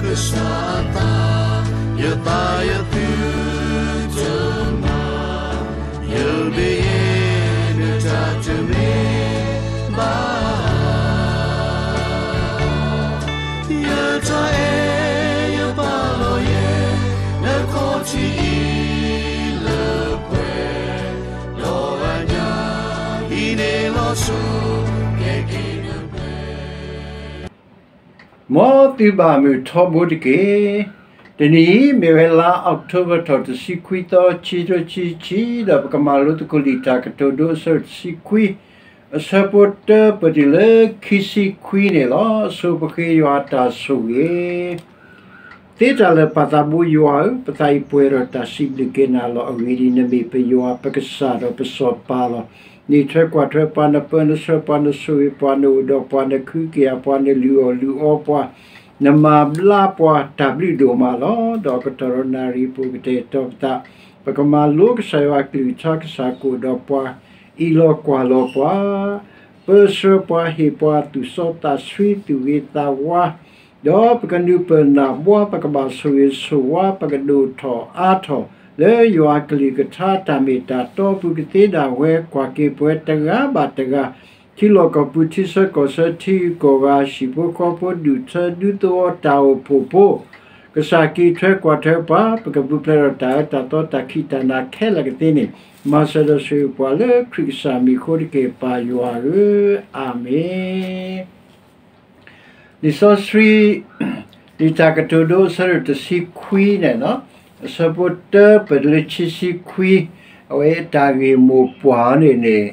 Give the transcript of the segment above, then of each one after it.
ကစၢ်အသး, ယသးယသုတမၤ, ယဘ့ၣ်ယဲၢ်နတၢ်တမ့ၢ် ဘၣ်, ယတၢ်အဲၣ်ယပာ်လီၤယဲ နခီၣ်ထံးအံၤလၢပှဲၤ, ဒီးအညၣ်ဟံးန့ၢ်လီၤစိၤ ကဲက့ၤနပျဲၢ် မ်သုဘၣ်မုာ်ထီဘိတက့ၢ်. တနံၤအံၤ မ့ၢ်ဝဲလါအီးကထိဘၢၣ်ထီၣ်တဆံခွံသီ ခံကထိခံဆံခံ, ဒီးပကမၤလိသကိးလံာ်တၢ်ကတိၤဒိအဆၢဒိၣ်တဆံခွံ, အဆၢဖိတၢပတုၤလၢခံဆံခွံန့ၣ်လီၤ. အဆိပဃ့ယွၤအတၢ်ဆိၣ်ဂ့ၤ သ့တၢ်လၢာ်ပၢ်သးဘိယွၤဧၢ, ပသးအံၤပှဲၤဒီးတၢ်စံးဘျုးက့ၤနၤလီၤ. အဂ့ၢ်ဒ်အံၤ, နမ့ၢ်ပယွၤပကစၢ်ဒီးပစီၤပၤလီၤ. နအံးထွဲကွၢ်ထွဲပှၤ, နပၢနဆှၢပှၤ, နဆိၣ်ဂ့ၤပှၤ, နအိၣ်ဒီးပှၤ, နကဟုကယာ်ပှၤ, နလုၢ်အီၣ်လုၢ်အီပှၤ, နမၤဘျါပှၤတၢ်ဘျုးဒိၣ်မးလီၤ. ဒီးအကတီၢ်ဒီးနၣ်ရံၣ်အပူၤ ကတဲာ်ကတီၤပသး, ပကမၤလိကစၢ်ယွၤအကလုၢ်ကထါ, ကစၢ်ကအိၣ်ဒီးပှၤ, အံးလီၤကွၢ်လီၤပှၤ, ပၢဆှၢပှၤ, ဟ့ၣ်ပှၤသူၣ်စီသးဆှံ, သူၣ်ဂ့ၤသးဝါ, ဒီးပကနုာ်ပၢၢ်နၢ်ဘှါ, ပကဘၣ်ဆိၣ်ဂ့ၤဆိၣ်ဝါ, ပကဒိၣ်ထီၣ်အါထီၣ် လၢယွၤအကလုၢ်ကထါ တၢ်မ့ၢ်တၢ်တီအပူၤကသ့ဒၣ်ဝဲ, ကွၢ်က့ၤပှၤတဂၤဘၣ်တဂၤ, ထံလီၢ်ကီၢ်ပူၤ, ထံဆၢကီၢ်ဆၢ, ထံဂုၤကီၢ်ဂၤ, ဟံၣ်ဖိဃီဖိ, ဒူၣ်ထၢဒူသဝီ, တၢ်အိၣ်ဖှိၣ်ဖိ, ကစၢ်က့ၤထွဲကွၢ်ထွဲပှၤ, ပကပူၤဖျဲးဒီးတၢ်အၢတၢ်သီတၢ်ခံးတၢ်နၤခဲလၢာ်ကသ့န့ၣ်, မၤစၢၤဒီးဆိၣ်ဂ့ၤပှၤလၢခရံာ်ကစၢ်မံၤအဃိတက့ၢ်, ပၢ်ယွၤဧၢ, အၤမ့ၣ်. လံာ်စီဆှံ လံာ်တၢ်ကတိၤဒိအဆၢဒိၣ်တဆံခွံန့ၣ်, အဆၢဖိတၢပတုၤလၢခံဆံခွံ, အဝဲအတၢ်ဂ့ၢ်မိၢ်ပှၢ်န့ၣ်န့ၣ်,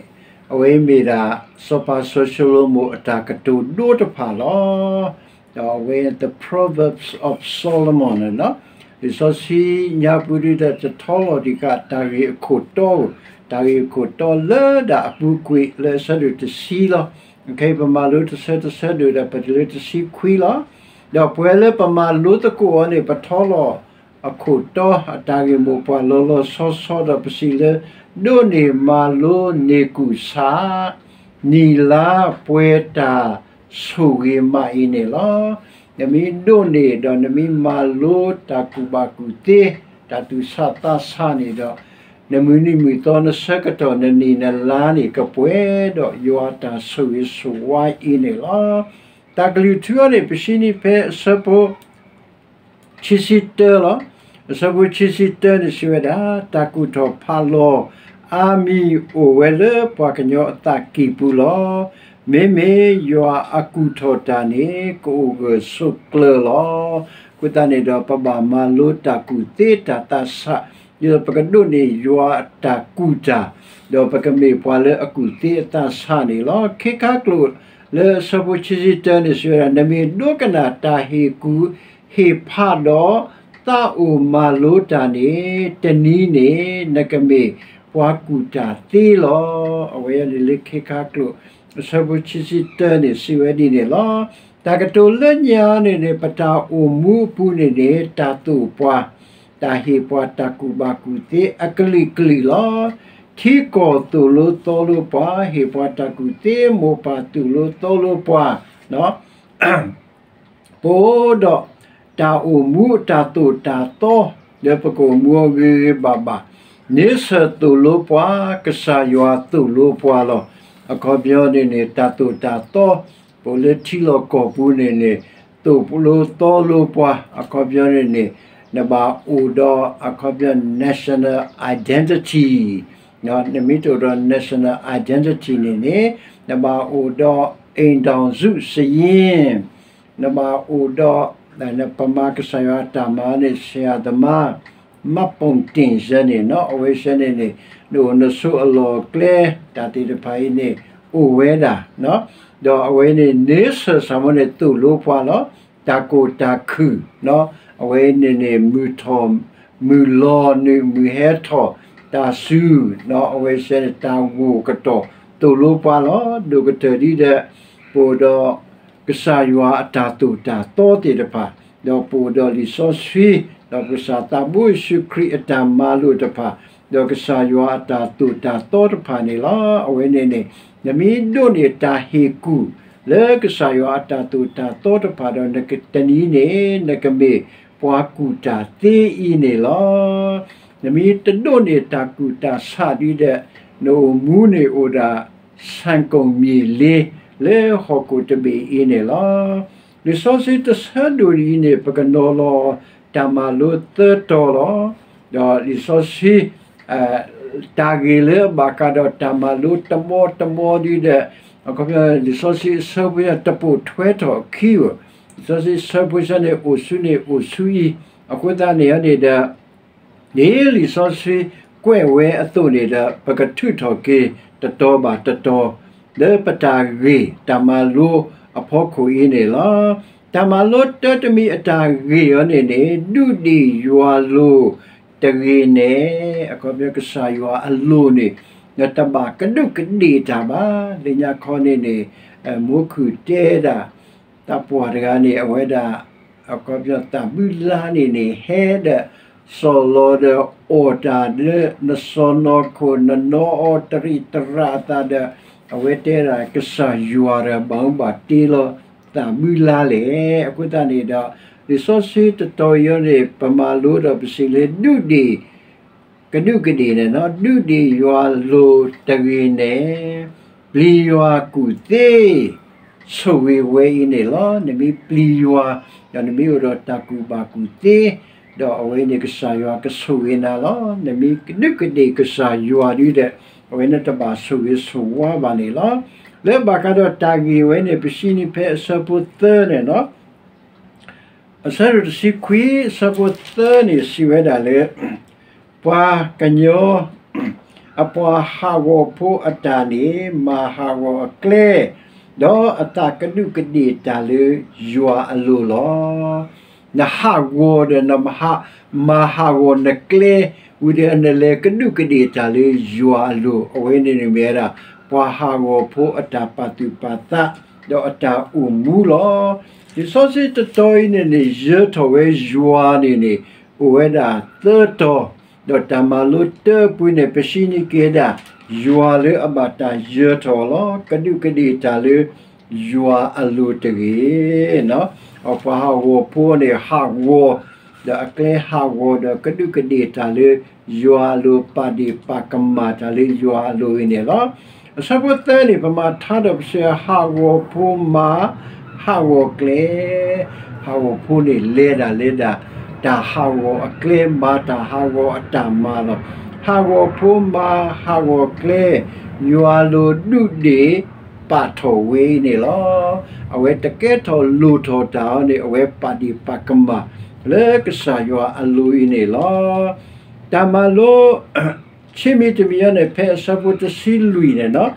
အဝဲမ့ၢ်ဒၣ် စီၤပၤစီၤၡလိၤမိၣ်အတၢ်ကတိၤဒိတဖၣ်လီၤ. ဒီးအဝဲ The Proverbs of Solomon န့ၣ်, လံာ်စီဆှံညါပူၤဒုဒီးတထီလီၤတံၢ်ဃာ် တၢ်ဂ့ၢ်အခိၣ်တီဧိၤ, တၢ်ဂ့ၢ်အခိၣ်တီလၢဒၣ်အပူၤကွံာ်လၢအဆၢဒိၣ်တဆံလီၤ. ခဲအံၤပမၤလိတဆၢတဆၢဒိၣ်ဒီး ပတုၤလၢတဆံခွံလီၤ. ဒီးပှဲၤလၢပမၤလိသကိးအီၤန့ၣ် ပထီလီၤ အခိၣ်တီအတၢ်ဂ့ၢ်မိၢ်ပှၢ်လီၤလီၤဆီဆီဒီး ပစံးလၢ ဒိးန့ၢ်မၤလိန့ၢ်ကူၣ်ဆး နံၣ်လါပှဲၤတၢ်ဆိၣ်ဂ့ၤမးအံၤန့ၣ်လီၤ. နမ့ၢ်ဒိးန့ၢ်ဒီးနမ့ၢ်မၤလိတၢ်ကူၣ်ဘၣ်ကူၣ်သ့ တၢ်သူၣ်ဆးသးဆးန့ၣ်ဒီး နမုၢ်နံၤမုၢ်သီ နဆၢကတီၢ် နနံၣ်နလါန့ၣ် ကပှဲၤဒီးယွၤအတၢ်ဆိၣ်ဂ့ၤဆိၣ်ဝါအံၤန့ၣ်လီၤ. တၢ်ကလုၢ်ထူအီၤန့ၣ် ပစံးန့ၢ်ဖဲအဆၢဖိ ခံဆံတၢလီၤ. အဆၢဖိခံဆံတၢန့ၣ်စံးဝဲဒၣ်, တၢ်ကူၣ်ထီၣ်ဖးလီၤအါမံၤအိၣ်ဝဲလၢပှၤကညီအသးကံၢ်ပူၤလီၤ. မ့မ့ၢ်ယွၤအကူၣ်ထီၣ်တၢ်န့ၣ် ကအိၣ်ဂၢၢ်ဆိးကျၢၤလီၤ. အဃိသတးန့ၣ်ဒီး ပဘၣ်မၤလိတၢ်ကူၣ်သ့တၢ်သးဆး, ဒ်သိးပကဒိးန့ၢ်ယွၤအတၢ်ကူၣ်တၢ်, ဒီးပကမ့ၢ်ပှၤလၢအကူၣ်သ့အသးဆးန့ၣ်လီၤ. ခ့ခါကျိာ်လၢအဆၢဖိခံဆံတၢန့ၣ်စံးဝဲဒၣ်, နမ့ၢ်ဒိကနၣ်တၢ်ဟ့ၣ်ကူၣ် ဟ့ၣ်ဖးဒီး သးအိၣ်မၤလိတၢ်န့ၣ် တနံၤန့ၣ် နကမ့ၢ်ပှၤကူၣ်တၢ်သ့လီၤ. အဝဲန့ၣ်လၢခ့ခါကျိာ် အဆၢဖိခံဆံတၢန့ၣ် စံးဝဲဒ်န့ၣ်လီၤ. တၢ်ကတိၤလၢညါန့ၣ်န့ၣ် ပတၢ်အိၣ်မူအပူၤန့ၣ်န့ၣ် တၢ်သိၣ်ပှၤ, တၢ်ဟ့ၣ်ပှၤတၢ်ကူၣ်ဘၣ်ကူၣ်သ့အကလုာ်ကလုာ်လီၤ. ထံကီၢ်သိၣ်လိသီလိပှၤ, ဟ့ၣ်ပှၤတၢ်ကူၣ်သ့, မိၢ်ပၢ်သိၣ်လိသီလိပှၤ, ပအိၣ်ဒီးတၢ်အိၣ်မူအတၢ်သိၣ်တၢ်သီ လၢပကအိၣ်မူအီၤဂ့ၤဂ့ၤဘၣ်ဘၣ်, န့ဆၢၣ်သိၣ်လိပှၤ, ကစၢ်ယွၤသိၣ်လိပှၤလီၤ. အခီပညီန့ၣ်န့ၣ် တၢ်သိၣ်တၢ်သီ ပအိၣ်လၢထံလီၢ်ကီၢ်ပူၤန့ၣ်န့ၣ် သိၣ်လိသီလိပှၤ အခီပညီန့ၣ်န့ၣ် နဘၣ်အိၣ်ဒီး အခီပညီ national identity နမ့ၢ်တအိၣ်ဒီး national identity န့ၣ်န့ၣ် နဘၣ်အိၣ်ဒီး အိမ်ထောင်စုစာရင်း နဘၣ်အိၣ်ဒီး ပမၤကစၢ်ယွၤအတၢ်မၤန့ၣ် ဆရာသမား မှတ်ပုံတင် စဲန့ၣ်နီၤ အဝဲစဲန့ၣ်န့ၣ် နအိၣ်နဆိးအလီၢ်အကျဲ တၢ်သ့ၣ်တဖၣ်အံၤန့ၣ် အိၣ်ဝဲဒၣ် ဒီးအဝဲန့ၣ် န့ဆၢၣ် ဆၣ်မိၤန့ၣ် သိၣ်လိပှၤလီၤ. တၢ်ကိၢ်တၢ်ခုၣ် အဝဲန့ၣ်န့ၣ် မုၢ်ထီၣ် မုၢ်လီၤနုာ် မုၢ်ဟဲထီၣ် တၢ်စူၤ အဝဲစဲန့ၣ် တၢ်ဂိၢ်ကတီၢ် သိၣ်လိပှၤလီၤ. ဒိၣ်ကတၢၢ်ဒ်ဒီး ပအိၣ်ဒီး ကစၢ်ယွၤအတၢ်သိၣ်တၢ်သီသ့ၣ်တဖၣ်, ဒီးပအိၣ်ဒီးလံာ်စီဆှံ, ဒီးကစၢ်သးဘိယ့ၣ်ၡူးခရံာ်အတၢ်မၤလိာ်တဖၣ်, ဒီးကစၢ်ယွၤအတၢ်သိၣ်တၢ်သီတဖၣ်န့ၣ်လီၤ. အဝဲန့ၣ်န့ၣ် နမ့ၢ်ဒိးန့ၢ်တၢ်ဟ့ၣ်ကူၣ် လၢကစၢ်ယွၤအတၢ်သိၣ်တၢ်သီတဖၣ်ဒီး နကတနံၤန့ၣ် နကမ့ၢ်ပှၤကူၣ်တၢ်သ့အံၤန့ၣ်လီၤ. နမ့ၢ်တဒိးန့ၢ်တၢ်ကူၣ်တၢ်ဆးဒ်ဒီး နအိၣ်မူန့ၣ်အိၣ်ဒၣ် ဆၣ်ကိၣ်မ့ၢ်လ့ လၢဟီၣ်ခိၣ်တဘ့ၣ်အံၤန့ၣ်လီၤ. လံာ်စီဆှံတဆၢဒိၣ်အံၤန့ၣ် ပကနီၤလီၤတၢ်မၤလိသၢတီၤလီၤ. ဒီးလံာ်စီဆှံ တၢ်ဂ့ၢ်လၢအဘၣ်ဃးဒီးတၢ်မၤလိတဘီတဘီဒ်ဒီး လံာ်စီဆှံအဆၢဖိတပိာ်ထွဲထီၣ်အခံဧိၤ, လံာ်စီဆှံအဆၢဖိဆၢန့ၣ် အိၣ်ဆူန့ၣ်အိၣ်ဆူအံၤ, အဃိသတးန့ၣ်န့ၣ်ဒီး ဒ်လံာ်စီဆှံကွဲးဝဲအသိးန့ၣ်ဒီး ပကထုးထီၣ်က့ၤတတီၤဘၣ်တတီၤ လၢပတၢ်ဂ့ၢ်တၢ်မၤလိအဖီခိၣ်အံၤန့ၣ်လီၤ. တၢ်မၤလိတၢတမံၤအတၢ်ဂ့ၢ်အံၤန့ၣ်န့ၣ် ဒုးဒ့ၣ်ယွၤလိၤတဂ့ၤန့ၣ်, အခီပညီကစၢ်ယွၤအလိၤန့ၣ် နတဘၣ်ကဒူးကဒ့ၣ်တၢ်ဘၣ်. လၢညါခီန့ၣ်န့ၣ် မိၢ်ခုၣ်တဲဒၣ် တၢ်ပှၢ်တဂၤန့ၣ် အဝဲဒၣ် အခီပညီသးဘုလါန့ၣ်န့ၣ် ဟဲဒီး စီၤလီၤဒီးအီၣ်တၢ်လၢ နစီၢ်နီၤခိၣ် နနီၤအီၤတရံးတရၣ်အသးဒီး အဝဲတဲဒၣ် ကစၢ်ယွၤဒီးဘၣ်မူဘၣ်တ့လီၤသးဘုလါလဲၣ်. အဃိသတးန့ၣ်ဒီး လံာ်စီဆှံတတီၤအံၤန့ၣ် ပမၤလိဒီးပစံးလၢ ဒုးဒ့ၣ် ကဒူးကဒ့ၣ်န့ၣ်လီၤ. ဒုးဒ့ၣ်ယွၤလိၤတဂ့ၤန့ၣ်, ပျံၤယွၤကူၣ်သ့ ဆိၣ်ဂ့ၤဝဲအံၤန့ၣ်လီၤ. နမ့ၢ်ပျံၤယွၤ ဒီးနမ့ၢ်အိၣ်ဒီးတၢ်ကူၣ်ဘၣ်ကူၣ်သ့ ဒီးအဝဲန့ၣ်ကစၢ်ယွၤကဆိၣ်ဂ့ၤနၤလီၤ. နမ့ၢ်ကဒူးကဒ့ၣ်ကစၢ်ယွၤဒ်ဒီး အဝဲန့ၣ်တဘၣ်ဆိၣ်ဂ့ၤဆိၣ်ဝါဘၣ်န့ၣ်လီၤ. လၢဘၣ်ဃးဒီးတၢ်ဂ့ၢ်ဝဲန့ၣ် ပစံးန့ၢ်ဖဲအဆၢဖိသၢန့ၣ်လီၤ. အဆၢဒိၣ်တဆံခွံ အဆၢဖိသၢန့ၣ် စံးဝဲဒၣ်လၢ ပှၤကညီ အပှၤဟးဂီၤဖိအတၢ်န့ၣ် မၤဟးဂီၤအကျဲ, ဒီးအသးကဒူးကဒ့ၣ်တၢ်လၢယွၤအလိၤလီၤ. နဟးဂီၤဒီးနမၤဟးဂီၤနကျဲ ဝံၤဒီးနလဲၤကဒူးကဒ့ၣ်တၢ်လၢယွၤအလိၤ, အဝဲန့ၣ်န့ၣ်မ့ၢ်ဝဲဒၣ် ပှၤဟးဂီၤဖိအတၢ်ပာ်သူၣ်ပာ်သး ဒီးအတၢ်အိၣ်မူလီၤ. လံာ်စီဆှံတတီၤအံၤန့ၣ်န့ၣ် ယၢၤထီၣ်ဝဲယွၤန့ၣ်န့ၣ် အိၣ်ဝဲဒၣ်သၢတီၤ, ဒီးတၢ်မၤလိတၢပူၤန့ၣ် ပစံးန့ၢ်က့ၤဒၣ် ယွၤလၢအဘၣ်တၢ်ယၢၤထီၣ်အီၤလီၤ. ကဒူးကဒ့ၣ်တၢ်လၢယွၤအလိၤတဂ့ၤ. ပှၤဟးဂီၤဖိန့ၣ် ဟးဂီၤ ဒီးအကျဲဟးဂီၤဒီးကဒူးကဒ့ၣ်တၢ်လၢယွၤအလိၤ ပာ်ဒ့ၣ်ပာ်ကမၣ်တၢ်လၢယွၤအလိၤအံၤန့ၣ်လီၤ. အဆၢဖိသၢန့ၣ် ပမၤထါဒီးပစံး ဟးဂီၤဖိမၤ ဟးဂီၤကျဲ, ဟးဂီၤဖိန့ၣ် လဲၤဒၣ်လဲၤဒၣ် တၢ်ဟးဂီၤအကျဲမၤ တၢ်ဟးဂီၤအတၢ်မၤလီၤ. ဟးဂီၤဖိမၤ ဟးဂီၤကျဲ, ယွၤလိၤဒုးဒ့ၣ်ပာ်ထီၣ်ဝဲအံၤန့ၣ်လီၤ. အဝဲတကဲထီၣ်လိၣ်ထီၣ်တၢ်အီၤန့ၣ် အဝဲပာ်ဒ့ၣ်ပာ်ကမၣ် လၢကစၢ်ယွၤအလိၤအံၤန့ၣ်လီၤ. တၢ်မၤလိ ဆံမံၤတမံၤအံၤန့ၣ် ဖဲအဆၢဖိတဆံလွံၢ်န့ၣ်လီၤ.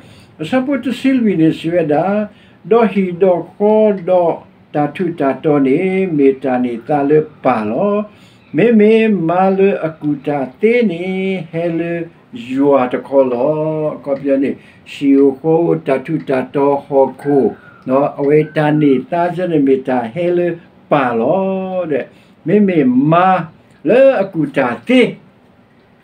အဆၢဖိတဆံလွံၢ်န့ၣ် စံးဝဲဒၣ်, ဒီးဟံၣ်ဒီးဃီဒီးတၢ်ထူးတၢ်တီၤန့ၣ် မ့ၢ်တၢ်န့ၢ်သါလၢပၢ်လီၤ. မ့မ့ၢ်မါလၢအကူၣ်တၢ်သ့န့ၣ် ဟဲလၢယွၤတခီလီၤ. အခီပညီန့ၣ် ဟံၣ်ဧိၤဃီဧိၤ တၢ်ထူးတၢ်တီၤဟီၣ်ခိၣ် အဝဲတၢ်န့ၢ်သါဆၢန့ၣ် မ့ၢ်တၢ်ဟဲလၢပၢ်လီၤ. ဒီး မ့မ့ၢ်မါလၢအကူၣ်တၢ်သ့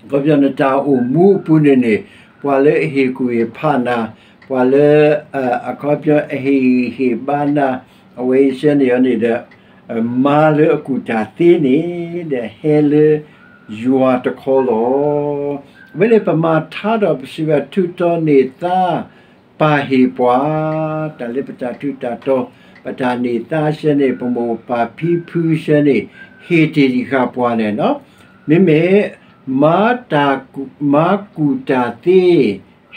အခီပညီနတၢ်အိၣ်မူအပူၤန့ၣ်န့ၣ် ပှၤလၢအဟ့ၣ်ကူၣ်ဟ့ၣ်ဖးနၤ, ပှၤလၢ အခီပညီအဟ့ၣ်ဂံၢ်ဟ့ၣ်ဘါနၤ, အဝဲအံၤဆၢန့ၣ်န့ၣ်ဒီး မါလၢအကူၣ်တၢ်သ့န့ၣ် ဒီးဟဲလၢယွၤတခီလီၤ. အဝဲန့ၣ်ပမၤထါဒီးပစံးဘၣ် ထူးတီၤန့ၢ်သါ ပၢ်ဟ့ၣ်ပှၤ, တၢ်လၢပတၢ်ထူးတၢ်တီၤ ပတၢ်န့ၢ်သါဆၢန့ၣ် ပမိၢ်ပၢ်ဖံဖုဆၢန့ၣ် ဟ့ၣ်တ့ၢ်တံၢ်ဃာ်ပှၤန့ၣ်လီၤ. မ့မ့ၢ် မါတၢ်ကူၣ် မါကူၣ်တၢ်သ့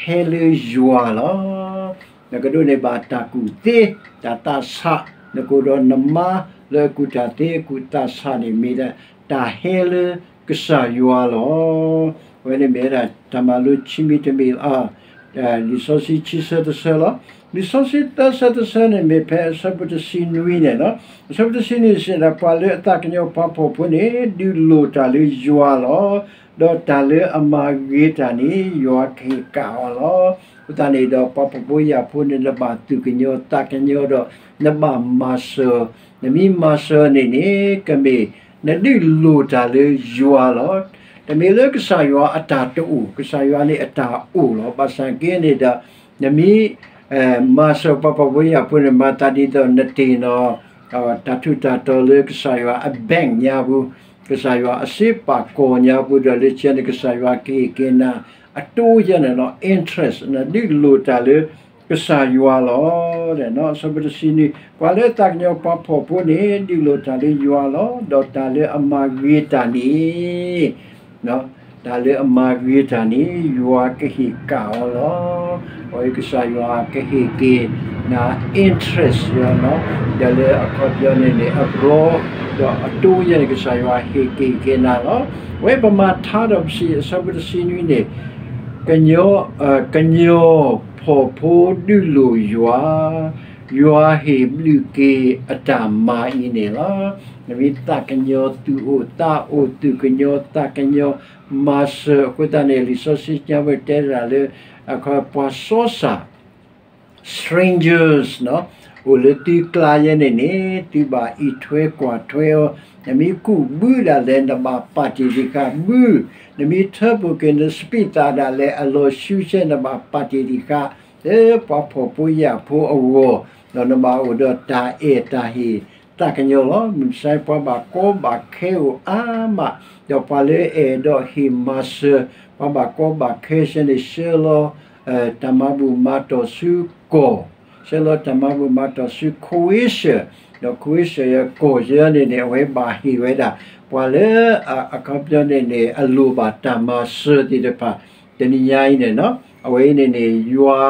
ဟဲလၢယွၤလီၤ. နကဒိးန့ၢ်ဘၣ်တၢ်ကူၣ်သ့ တၢ်သးဆး နကအိၣ်ဒီးနမါလၢအကူၣ်တၢ်သ့ အကူၣ်သးဆးန့ၣ် မ့ၢ်ဒၣ်တၢ်ဟဲလၢကစၢ်ယွၤလီၤ. အဝဲန့ၣ်မ့ၢ်ဝဲဒၣ်တၢ်မၤလိဆံမံၤတမံၤ လံာ်စီဆှံခံဆၢတဆၢလီၤ. လံာ်စီဆှံသၢဆၢတဆၢန့ၣ်မ့ၢ်ဖဲအဆၢဖိတဆံနွံန့ၣ်လီၤ. အဆၢဖိတဆံနွံစံးဒၣ် ပှၤလၢအသးကညီၤပှၤဖှီၣ်ဖိန့ၣ် ဒုးလိၣ်တၢ်လၢယွၤလီၤ. ဒီးတၢ်လၢအမၤဂ့ၤတၢ်န့ၣ် ယွၤကဟ့ၣ်ကၣ်အီၤလီၤ. အဃိသတးန့ၣ်ဒီး ပှၤဖှီၣ်ဖိယာ်ဖိန့ၣ် နဘၣ်သူၣ်ကညီၤသးကညီၤဒီး နဘၣ်မၤစၢၤ, နမ့ၢ်မၤစၢၤန့ၣ်န့ၣ် ကမ့ၢ်နဒုးလိၣ်တၢ်လၢယွၤလီၤ. တမ့ၢ်လၢကစၢ်ယွၤအတၢ်တအိၣ်, ကစၢ်ယွၤန့ၣ်အတၢ်အိၣ်လီၤ. ဘၣ်ဆၣ်က့န့ၣ်ဒီး နမ့ၢ် မၤစၢၤပှၤဖှီၣ်ဖိယာ်ဖိန့ၣ် မၤသးဒ်သိးနတ့ၢ်နီၣ် တၢ်ထူးတၢ်တီၤလၢကစၢ်ယွၤအ bank ညါပူၤ, ကစၢ်ယွၤအစ့ပာ်ကီၤညါပူၤ ဒီးလၢခံန့ၣ် ကစၢ်ယွၤကဟ့ၣ်က့ၤနၤ အတိအယဲၢ်န့ၣ်လီၤ. Interest နဒုးလိၣ်တၢ်လၢကစၢ်ယွၤလီၤ. အဆၢဖိတဆံနွံ, ပှၤလၢအသးကညီၤပှၤဖှီၣ်ဖိန့ၣ် ဒုးလိၣ်တၢ်လၢယွၤလီၤ. ဒီးတၢ်လၢအမၤဂ့ၤတၢ်န့ၣ် တၢ်လၢအမၤဂ့ၤတၢ်န့ၣ် ယွၤကဟ့ၣ်ကၣ်အီၤလီၤ. အဝဲကစၢ်ယွၤကဟ့ၣ်က့ၤနၤ interest ယီၤလီၤ. ဒီးလၢအခီပညီန့ၣ်န့ၣ် အဘျီ ဒီးအတိအယဲၢ်န့ၣ် ကစၢ်ယွၤဟ့ၣ်က့ၤက့ၤနၤလီၤ. အဝဲပမၤထါဒီးပစံး အဆၢဖိတဆံနွံန့ၣ် ကညီ, ကညီဖှီၣ်ဖိဒုးလိၣ်ယွၤ, ယွၤဟ့ၣ်ဘျုးက့ၤအတၢ်မၤအံၤန့ၣ်လီၤ. နမ့ၢ်သးကညီၤသူၣ်အိၣ်သးအိၣ် သူၣ်ကညီၤသးကညီၤမၤစၢၤအဃိသတးန့ၣ် လံာ်စီဆှံညါပူၤတဲဒၣ်လၢ အခီပှၤစီစၢ် strangers အိၣ်လၢသုကျါယဲန့ၣ်န့ၣ် သုဘၣ်အံးထွဲကွၢ်ထွဲအီၤ, နမ့ၢ်ကူးဘုဒၣ်လဲာ် နဘၣ်ပာ်တ့ၢ်တံၢ်ဃာ်ဘု, နမ့ၢ်ထၢဖှိၣ်က့ၤနစပံးသၣ်ဒၣ်လဲာ် အလီၢ်ဆူဆဲ နဘၣ်ပာ်တ့ၢ်တံၢ်ဃာ် လၢပှၤဖှီၣ်ဖိယာ်ဖိအဂီၢ်, ဒီးနဘၣ်အိၣ်ဒီးတၢ်အဲၣ်တၢ်ဟ့ၣ်သးကညီၤလီၤ. မုၢ်မဆါပှၤဘၣ်ကီဘၣ်ခဲအိၣ်အါမး, ဒီးပှၤလၢအအဲၣ်ဒိးဟ့ၣ်မၤစၢၤ ပှၤဘၣ်ကီဘၣ်ခဲဆဲန့ၣ် ဆှၢလီၤ တၢ်မၤဘူၣ်မၤတီၢ်ဆူကီၢ်, ဆှၢလီၤတၢ်မၤဘူၣ်မၤတီၢ်ဆူ Croatia, ဒီး Croatia ယကီၢ်ယဲန့ၣ်န့ၣ် အဝဲဘၣ်ဟ့ၣ်ဝဲဒၣ် ပှၤလၢအခီပညီန့ၣ်န့ၣ် အလိၣ်ဘၣ်တၢ်မၤစၢၤသ့ၣ်တဖၣ် တနံၤညါအံၤန့ၣ် အဝဲအံၤန့ၣ်န့ၣ် ယွၤ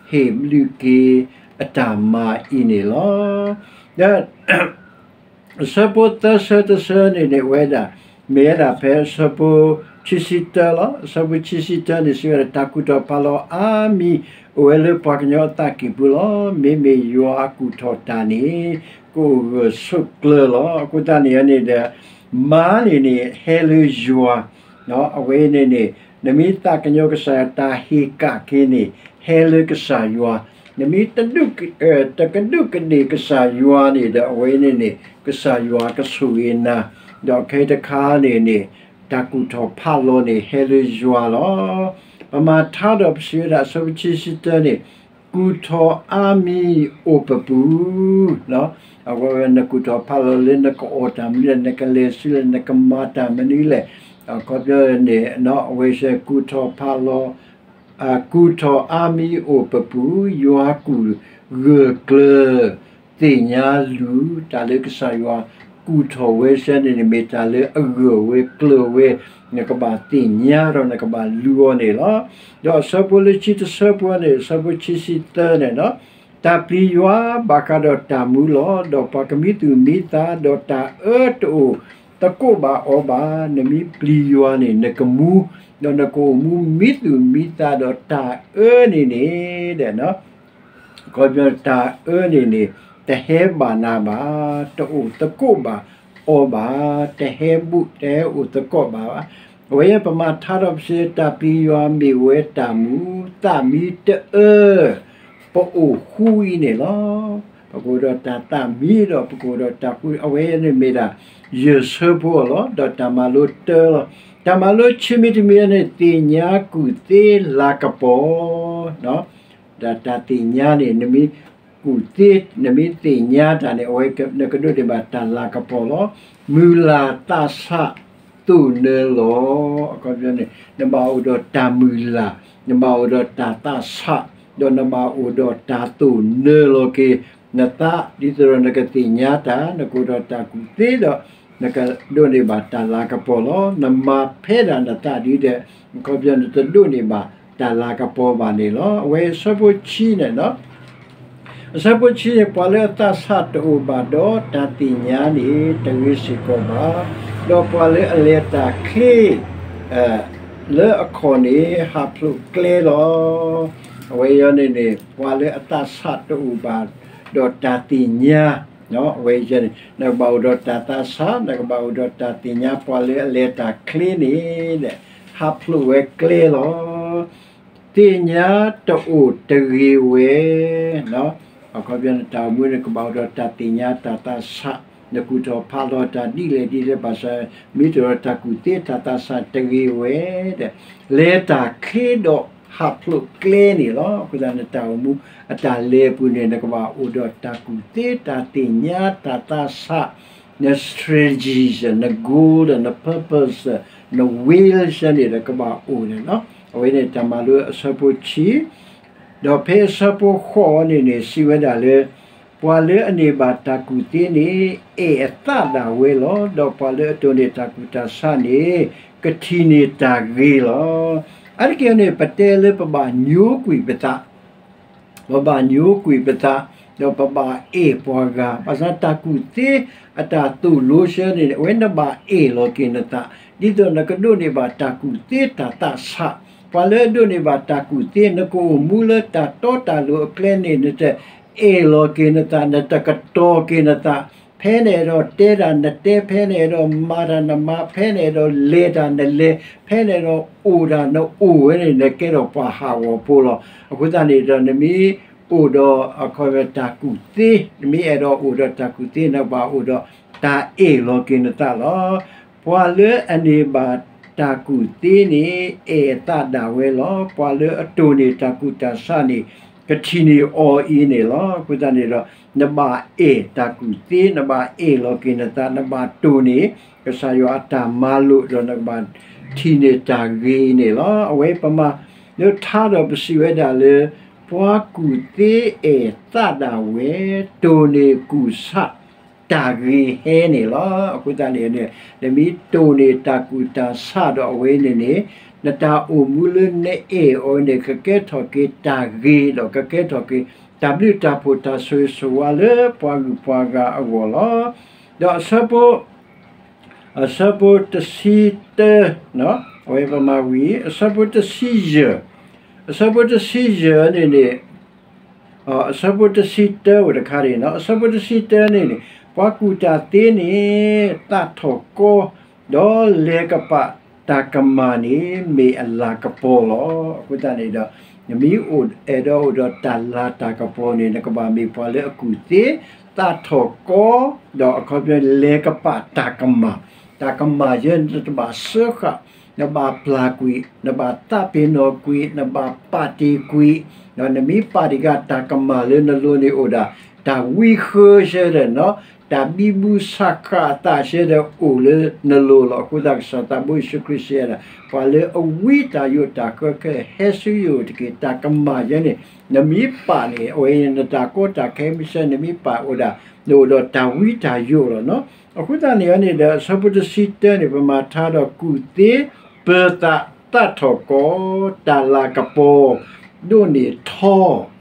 ဟ့ၣ်ဘျုးက့ၤအတၢ်မၤအံၤန့ၣ်လီၤ. ဒီး အဆၢဖိသၢဆၢတဆၢန့ၣ်န့ၣ် အဝဲဒၣ် မ့ၢ်ဝဲဒၣ်ဖဲအဆၢဖိခံဆံတၢလီၤ. အဆၢဖိခံဆံတၢန့ၣ် စံးဝဲဒၣ် တၢ်ကူၣ်ထီၣ်ဖးလီၤအါမံၤ အိၣ်ဝဲလၢပှၤကညီအသးကံၢ်ပူၤလီၤ. မ့မ့ၢ်ယွၤကူၣ်ထီၣ်တၢ်န့ၣ် ကအိၣ်ဂၢၢ်ဆိးကျၢၤလီၤ. အဃိသတးန့ၣ်န့ၣ်ဒီး မၤန့ၣ်န့ၣ် ဟဲလၢယွၤ အဝဲန့ၣ်န့ၣ် နမ့ၢ်သးကညီၤကစၢ်ယွၤတၢ်ဟ့ၣ်ကၣ်က့ၤန့ၣ် ဟဲလၢကစၢ်ယွၤ, နမ့ၢ်တဒူၣ်, တကဒူၣ်ကဒ့ၣ်ကစၢ်ယွၤန့ၣ်ဒီး အဝဲန့ၣ်န့ၣ် ကစၢ်ယွၤကဆိၣ်ဂ့ၤနၤ, ဒီးခဲအံၤတခါန့ၣ်န့ၣ် တၢ်ကူၣ်ထီၣ်ဖးလီၤန့ၣ် ဟဲလၢယွၤလီၤ. ပမၤထါဒီးပစံးဝဲဒၣ် အဆၢဖိခံဆံတၢန့ၣ် ကူၣ်ထီၣ်အါမံၤအိၣ်ပပူၤ အဝဲဝဲနကူၣ်ထီၣ်ဖးလီၤလၢနကအီၣ်တၢ်မနုၤလဲၣ်, နကလဲၤဆူလဲၣ်, နကမၤတၢ်မနုၤလဲၣ်, အခီပညီန့ၣ် အဝဲစဲကူၣ်ထီၣ်ဖးလီၤ, ကူၣ်ထီၣ်အါမံၤအိၣ်ပပူၤ, ယွၤကူၣ်ဂၢၢ်ကျၢၤ သ့ၣ်ညါလူၤ တၢ်လၢကစၢ်ယွၤကူၣ်ထီၣ်ဝဲစဲန့ၣ်န့ၣ် မ့ၢ်တၢ်လၢအဂၢၢ်ဝဲကျၢၤဝဲ, နကဘၣ်သ့ၣ်ညါဒီးနကဘၣ်လူၤအီၤန့ၣ်လီၤ. ဒီးအဆၢဖိလၢခံတဆၢဖိန့ၣ် အဆၢဖိခံဆံသၢန့ၣ် တၢ်ပျံၤယွၤဘၣ်ဃးဒီးတၢ်မူလီၤ. ဒီးပှၤကမံသူၣ်မံသး ဒီးတၢ်အၢတအိၣ်သကိးဘၣ်အီၤဘၣ်. နမ့ၢ်ပျံၤယွၤန့ၣ် နကမူ, ဒီးနကအိၣ်မူမံသူၣ်မံသးဒီးတၢ်အၢန့ၣ်န့ၣ် အခီပညီ တၢ်အၢန့ၣ်န့ၣ် တဟဲဘၣ်နၤဘၣ်, တအိၣ်သကိးဘၣ်အီၤဘၣ်, တဟဲဘူး တဟဲအိၣ်သကိးဘၣ်ဘၣ်. အဝဲပမၤထါဒီးပစံး တၢ်ပျံၤယွၤမ့ၢ်ဝဲတၢ်မူ, သးမံတအၢ ပအိၣ်ဃူအံၤန့ၣ်လီၤ. ပကအိၣ်ဒီးတၢ်သးမံဒီး ပကအိၣ်ဒီးတၢ်ဃူ, အဝဲန့ၣ်မ့ၢ်ဒၣ် ယဲၢ်ဆၢဖိအီၤလီၤ. ဒီးတၢ်မၤလိတၢလီၤ. တၢ်မၤလိဆံးမံၤတမံၤန့ၣ် သ့ၣ်ညါကူၣ်သ့လၤကပီၤ ဒီးတၢ်သ့ၣ်ညါန့ၣ် နမ့ၢ်ကူၣ်သ့ နမ့ၢ်သ့ၣ်ညါတၢ်န့ၣ် အဝဲနကဒိးန့ၢ်ဘၣ်တၢ်လၤကပီၤလီၤ. မုၢ်လၢ်သးဆးသိၣ်နၢလီၤ. အခီပညီန့ၣ် နဘၣ်အိၣ်ဒီးတၢ်မုၢ်လၢ်, နဘၣ်အိၣ်ဒီးတၢ်သးဆး, ဒီးနဘၣ်အိၣ်ဒီးတၢ်သိၣ်နၢလီၤက့ၤနသး ဒ်သိးဒီးနကသ့ၣ်ညါတၢ်, နကအိၣ်ဒီးတၢ်ကူၣ်သ့ဒီး နကဒိးန့ၢ်ဘၣ်တၢ်လၤကပီၤလီၤ. နမၤဖဲဒၣ်နသးဒ်ဒီး အခီပညီနတဒိးန့ၢ်ဘၣ်တၢ်လၤကပီၤဘၣ်န့ၣ်လီၤ. အဝဲအဆၢဖိဆံန့ၣ် အဆၢဖိဆံန့ၣ် ပှၤလၢအသးဆးတအိၣ်ဘၣ်ဒီးတၢ်သ့ၣ်ညါန့ၣ် တဂ့ၤစ့ၢ်ကီးဘၣ်, ဒီးပှၤလၢအလဲၤတၢ်ချ့ လၢအခီၣ်န့ၣ် ဟးဖျိးကျဲလီၤ. အဝဲအံၤန့ၣ်န့ၣ် ပှၤလၢအသးဆးတအိၣ်ဘၣ်ဒီးတၢ်သ့ၣ်ညါ, အဝဲအံၤန့ၣ် နကဘၣ်အိၣ်ဒီးတၢ်သးဆး, နကဘၣ်အိၣ်ဒီးတၢ်သ့ၣ်ညါ, ပှၤလၢအလဲၤတၢ်ချ့န့ၣ် ဟးဖျိးဝဲကျဲလီၤ. သ့ၣ်ညါတအိၣ်တဂ့ၤဝဲ, အခီပညီနတၢ်အိၣ်မူန့ၣ် ကဘၣ်အိၣ်ဒီးတၢ်သ့ၣ်ညါတၢ်သးဆး, နကူၣ်ထီၣ်ဖးလီၤတၢ်ဒ်လဲၣ်ဒ်လဲၣ်ဘၣ်ဆၣ်, မ့ၢ်တအိၣ်ဒီးတၢ်ကူၣ်သ့တၢ်သးဆးတဂ့ၤဝဲဒီး, လဲၤတၢ်ချ့ဒီး ခးဖျိးကျဲန့ၣ်လီၤ. အဃိသတး နတၢ်အိၣ်မူအတၢ်လဲၤအပူၤန့ၣ် နကဘၣ်အိၣ်ဒီးတၢ်ကူၣ်သ့, တၢ်သ့ၣ်ညါ, တၢ်သးဆး, န strategies, န goal, န purpose, န will န့ၣ်ဒီးကဘၣ်အိၣ်န့ၣ်လီၤ. အဝဲန့ၣ်တၢ်မၤလိအဆၢဖိဆံ ဒီးဖဲအဆၢဖိဃိးန့ၣ်န့ၣ် စံးဝဲဒၣ်လၢ ပှၤလၢအန့ၢ်ဘၣ်တၢ်ကူၣ်သ့န့ၣ် အဲၣ်အသးဒၣ်ဝဲလီၤ. ဒီးပှၤလၢအတိၢ်န့ၢ်တၢ်ကူၣ်တၢ်ဆးန့ၣ် ကထံၣ်န့ၢ်တၢ်ဂ့ၤလီၤ. အါတက့ၢ်န့ၣ် ပတဲလၢပဘၣ်ညိကွံာ်ပသး ပဘၣ်ညိကွံာ်ပသး, ဒီးပဘၣ်အဲၣ်ပှၤဂၤ, ဘၣ်ဆၣ်တၢ်ကူၣ်သ့အတၢ်သိၣ်လိဆၢန့ၣ် အဝဲနဘၣ်အဲၣ်လီၤက့ၤနသး, ဒ်သိးနကဒိးန့ၢ်ဘၣ်တၢ်ကူၣ်သ့တၢ်သးဆး, ပှၤလၢအဒိးန့ၢ်ဘၣ်တၢ်ကူၣ်သ့ နကအိၣ်မူလၢတၢ်တီတၢ်လိၤအကျဲန့ၣ် နတအဲၣ်လီၤက့ၤနသး, နတကတီၤက့ၤနသး, ဖဲနအဲၣ်ဒိးတဲတၢ်နတဲ, ဖဲနအဲၣ်ဒိးမၤတၢ်နမၤ, ဖဲနအဲၣ်ဒိးလဲၤတၢ်နလဲၤ, ဖဲနအဲၣ်ဒိးအိၣ်တၢ်နအိၣ်ဝဲန့ၣ် နကဲထီၣ်ပှၤဟးဂီၤဖိလီၤ. အဃိသတးန့ၣ်ဒီး နမ့ၢ်အိၣ်ဒီးအခီပညီတၢ်ကူၣ်သ့, နမ့ၢ်အဲၣ်ဒိးအိၣ်ဒီးတၢ်ကူၣ်သ့ နဘၣ်အိၣ်ဒီးတၢ်အဲၣ်လီၤက့ၤနသးလီၤ. ပှၤလၢအန့ၢ်ဘၣ်တၢ်ကူၣ်သ့န့ၣ် အဲၣ်အသးဒၣ်ဝဲလီၤ. ပှၤလၢအတိၢ်န့ၢ်တၢ်ကူၣ်တၢ်ဆးန့ၣ် ကထံၣ်န့ၢ်အီၤအံၤန့ၣ်လီၤ. အဃိသတးန့ၣ်ဒီး နဘၣ်အဲၣ်တၢ်ကူၣ်သ့, နဘၣ်အဲၣ်လီၤက့ၤနသး, နဘၣ်တိၢ်န့ၢ် ကစၢ်ယွၤအတၢ်မၤလိာ်ဒီး နကဘၣ်ထံၣ်န့ၢ်တၢ်ဂ့ၤအံၤန့ၣ်လီၤ. အဝဲပမၤလၢထါဒီးပစံးဝဲဒၣ်လၢ ပှၤကူၣ်သ့အဲၣ်သးဒၣ်ဝဲ, တိၢ်န့ၢ်ကူၣ်ဆး တၢ်ဂ့ၤဟဲန့ၣ်လီၤ. အဃိသတးန့ၣ်န့ၣ် နမ့ၢ်တိၢ်န့ၢ်တၢ်ကူၣ်တၢ်ဆးဒီးအဝဲန့ၣ်န့ၣ် နတၢ်အိၣ်မူလၢနအဲၣ်အီၤန့ၣ် ကကဲထီၣ်က့ၤတၢ်ဂ့ၤ ဒီးကကဲထီၣ်က့ၤ တၢ်ဘျုးတၢ်ဖှိၣ်တၢ်ဆိၣ်ဂ့ၤဆိၣ်ဝါလၢပှၤဂုၤပှၤဂၤအဂီၢ်လီၤ. ဒီးအဆၢဖိ အဆၢဖိတဆံတၢ, အဝဲပမၤဝံၤ အဆၢဖိတဆံယဲၢ်, အဆၢဖိတဆံယဲၢ်န့ၣ်န့ၣ် အဆၢဖိတဆံတၢဝဲတခါန့ၣ် အဆၢဖိတဆံတၢန့ၣ်န့ၣ် ပှၤကူၣ်တၢ်သ့န့ၣ် သးထီၣ်ကီ ဒီးလဲၤကပာ်တၢ်ကမၣ်န့ၣ် မ့ၢ်အလၤကပီၤလီၤ. အဃိသတးန့ၣ်ဒီး နမ့ၢ်အိၣ်အဲၣ်ဒိးအိၣ်ဒီးတၢ်လၤတၢ်ကပီၤန့ၣ် နကဘၣ်မ့ၢ်ပှၤလၢအကူၣ်သ့, သးထီၣ်ကီ, ဒီးအခီပညီလဲၤကပာ်တၢ်ကမၣ်, တၢ်ကမၣ်ယဲန့ၣ် နတဘၣ်စၢဃာ်, နဘၣ်ပျၢ်ကွံာ်, နဘၣ်သးပ့ၤနီၣ်ကွံာ်, နဘၣ်ပာ်တ့ၢ်ကွံာ်, ဒီးနမ့ၢ်ပာ်တ့ၢ်ဃာ်တၢ်ကမၣ်လၢနလိၤန့ၣ်အိၣ်ဒၣ် တၢ်ဝံဃၢဆၢဒီး တၢ်ဘံဘူဆးဃာ်အသးဆၢဒီးအိၣ်လၢနလိၤလီၤ. အဃိသတးကစၢ်သးဘိယ့ၣ်ၡူးခရံာ်စံးဝဲဒၣ် ပှၤလၢအဝံတၢ်ယိးတၢ်ဃၢခဲ ဟဲဆူယအိၣ်တက့ၢ်. တၢ်ကမၣ်ယဲန့ၣ် နမ့ၢ်ပာ်န့ၣ် အဝဲန့ၣ်နတၢ်ကီတၢ်ခဲမုၢ်ဆ့ၣ် နမ့ၢ်ပာ်အိၣ်ဒၣ် နအိၣ်ဒီးတၢ်ဝံတၢ်ယိးလီၤ. အဃိသတးန့ၣ်န့ၣ်ဒီး အဆၢဖိတဆံတၢန့ၣ် ပမၤထါဒီးကူၣ်သ့ ပၢၤသး သးထီၣ်ကီ တၢ်လၤကပီၤ ဒိးန့ၢ်ထီ,